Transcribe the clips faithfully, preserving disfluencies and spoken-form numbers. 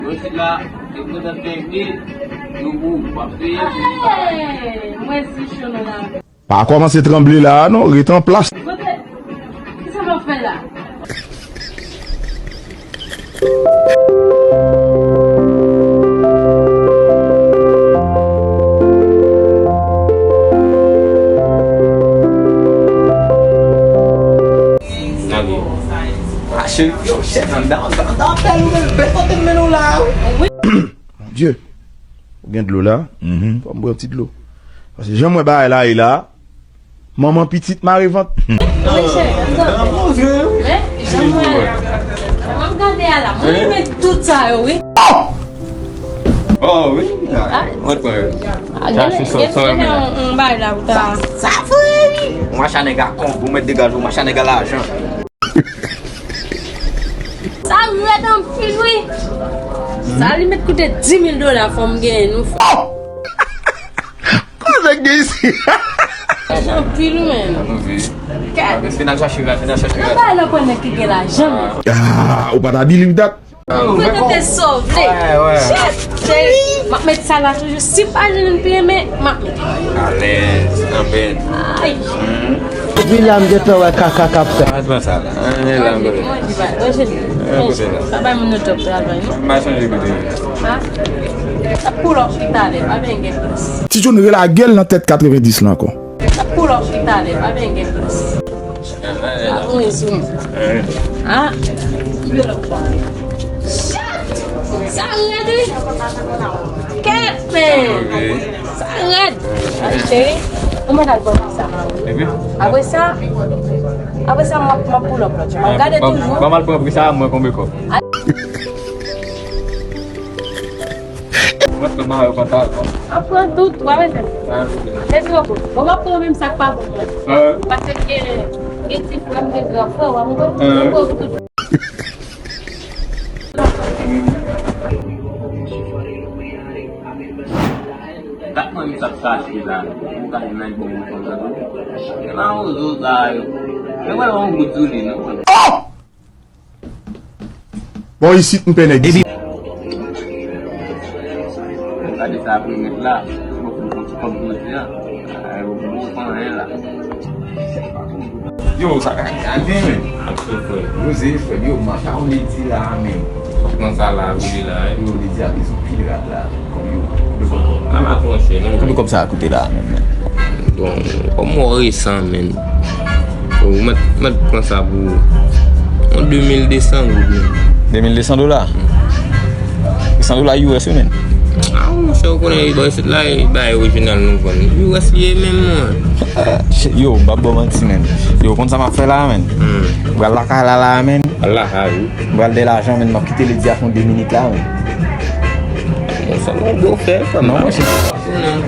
Mwen sit la, se prezante mil, nou pou w ap peye. Hey, mwen si cho nan la. Pa kòmanse tranble la a non, ret an plas. Kote? Kisa m ap fè la? Gade. Ah, cheri, yo, chèf, ann dan, ann dan, ann dan, bèl ou menm, bèl kote m mennen w la a, wi. Wi. Mon Dieu. Ou gen dlo la? Mhm. Fò m bwè yon ti dlo. Paske jan m wè bagay la ye la, manman pitit mare vant. Wi, cheri, ann dan. Men, jan m wè, jan m gade a la, mwen renmen tout sa yo, wi. Oh! Oh, wi. Ah. Mwen pran yo. Ah, gen, gen yon, yon bagay la pou ta. Sa, sa vre, wi. Ou mache a nèg a konb, ou mèt degaje, ou mache a nèg a lajan. Sa rèd anpil, wi. Sa li mèt koute dis mil dola, fò m genyen, nou fè. Oh! Koze k gen isi? Rèd anpil, wi, men. Kèt. Vin al chache la, vin al chache la. Nan bagay la, konn nèg ki gen lajan, men. Ah, ou pa ta believe that? Mwen te sove. Shit, cheri. M ap met sa la toujou. Si pa jwenn peye, men m ap met. Alèz, anpèt. Ay. Depi la, m gentan wè kaka k ap fèt. Mwen pran sa la. An, e la, m kote. Mwen di ba, mwen jwenn. Mwen kote la. Pa bay moun yo twòp travay, non. M a sonje kote. Ha? Sa pou lòk talè, pa byen gen plis. Ti John relage l nan tèt katrevendis lan ankò. Sa pou lòk talè, pa byen gen plis. Ah, wi, sou mwen. Ah. Sa rèd, wi. Kèt, men. Sa rèd. Cheri, ou mèt al pran sa. Apre sa, apre sa, m ap, m ap pull up lòt jou. M ap gade toujou. Ban m al pran pri sa, mwen konbe kòb. Mwen pran mayo pantalon. Ap pran tout, w ap mete. Ah. Mèsi bokou. Bon, m ap pran menm sa k pa bon. Ah. Paske gen, gen ti frè m, gen gran frè, w ap mwen pran tout. Gad mwen, misye ap chache la. Ou ka jwenn nan bon moun konsa tou. Se pa yon zo sa yo. Se pa yon gout sou li, non. Oh! Bon, isit, m pè nèg isit. Gade sa pou met la. Bon, pou kòb mwen se a. Ay, bon, bon, anyen la. Yo, sa ka gade, men. Ap sou frè. Yo, se frè, yo, man, sa ou li di la, men. Nan sa la, wi, la, wi. Yo, li di a, li sou pil rad la. Konbyen, konbyen kòb? Mama, konbyen kòb sa a koute la, menm, menm? Bon, kòm mò resan, menm. Ou mèt, mèt pran sa pou yon de mil de san goud, menm. De mil de san dola? De san dola U S, wi, menm. Ah, monchè, ou konnen, bò isit la, e bagay orijinal nou vann. U S li ye, menm, mwen. Yo, m p ap ba w manti, menm. Yo, konn sa m ap fè la, menm? Hmm. M pral lakay la, la, menm. Al lakay, wi. M pral de lajan, menm, m ap kite Ledi a pou de minit la, menm. Bon, sa nou dwe fè, frè m. Non, monchè.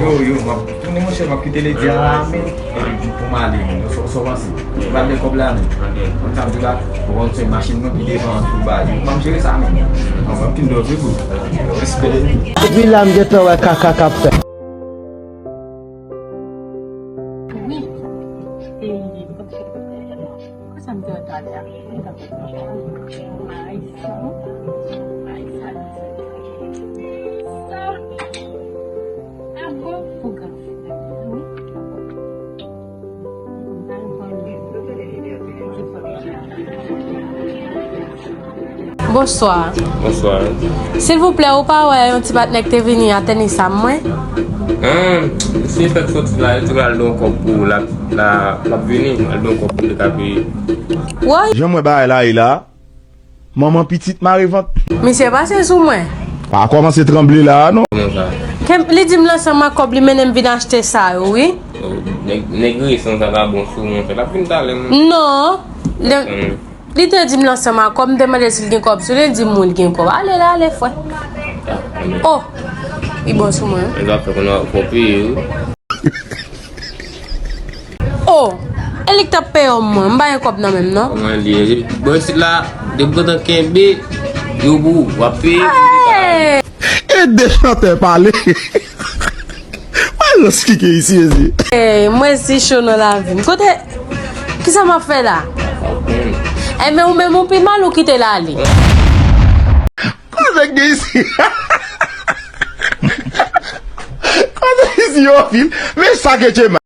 Yo, yo, m ap tounen, monchè, m ap kite Ledi a la, menm. Epi pou m ale, menm. Sa, sa w panse? M pral de kòb la, menm. Konn sa m di la, ou konn se machin mwen ki devan an tou ba yo. M ap jere sa, menm. Anvan pil dòt, wi, bro. Respè. Depi la, m gentan wè kaka k ap fèt. Wi. E, konsa m te wè talè a. Ay, sa. Ay, sa. Sa. A bon, pou granfè. Wi. Bonswa. Bonswa. Silvouplè, ou pa wè yon ti patnè k te vini a tenis a mwen? Ah, si fèk soti la, li te pral don kòb pou l, la, l ap vini, al don kòb pou li ka peye. Woy! Jan m wè bagay la ye la, manman pitit mare vant. Misye pase sou mwen. Pa kòmanse tranble la a, non. Kòman sa? Ke li di m l ansanm ak kòb li mennen m vin achte sa yo, wi. Oh, nèg, nèg resan sa pa bon sou mwen, l ap vin talè, mwen. Non. Li te di m l ansanm ak kòb, m te mande si l gen kòb sou li, li di m wi l gen kòb. Ale la, ale, frè. Oh, li bon sou mwen. Mwen ta fè konnen w ap peye, wi. Oh, e li k t ap peye m, mwen. M pa gen kòb nan men m, non. Kòman li ye? Bò isit la, depi w gentan kenbe, yo pou w ap peye. Hey! E de chantè pale. Wè lòs ki gen isi, mezi. Hey, mwen si cho nan lavi m. Kote, kisa m ap fè la? Enben, ou menm ou pi mal, ou kite l ale. Kote Nèg gen isi. Kote isi yo fil? Men sa ke Chema.